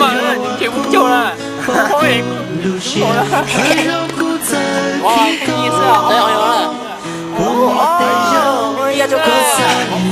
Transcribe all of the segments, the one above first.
mas, ces kuv caug na.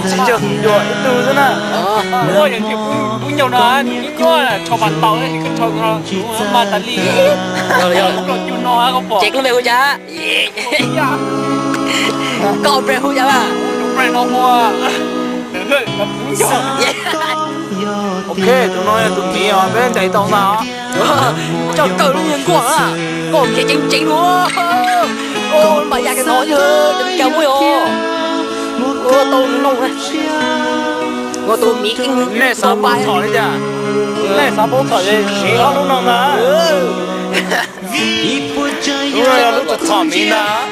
Tsis caug, yuav ib tug xwb na. Kuv caug no, nws nyuaj, rho pas taus, koj rho mas tas li. Koj cug no, koj pom. Ces koj npe hu cas? Koj npe hu cas mas? Ok, tus no yog tus miv os, peb ntes tau ntag. Coj kawg lub niag nkuaj na, koj khiav ceev ceev dua. Mas ya kawg no, cas muaj os. Ua tau noj na. Ua tus miv, nej xav paub txhom li cas? Nej xav paub txhom li siv ob lub no ntag. Lub no yog lub txhom miv ntag.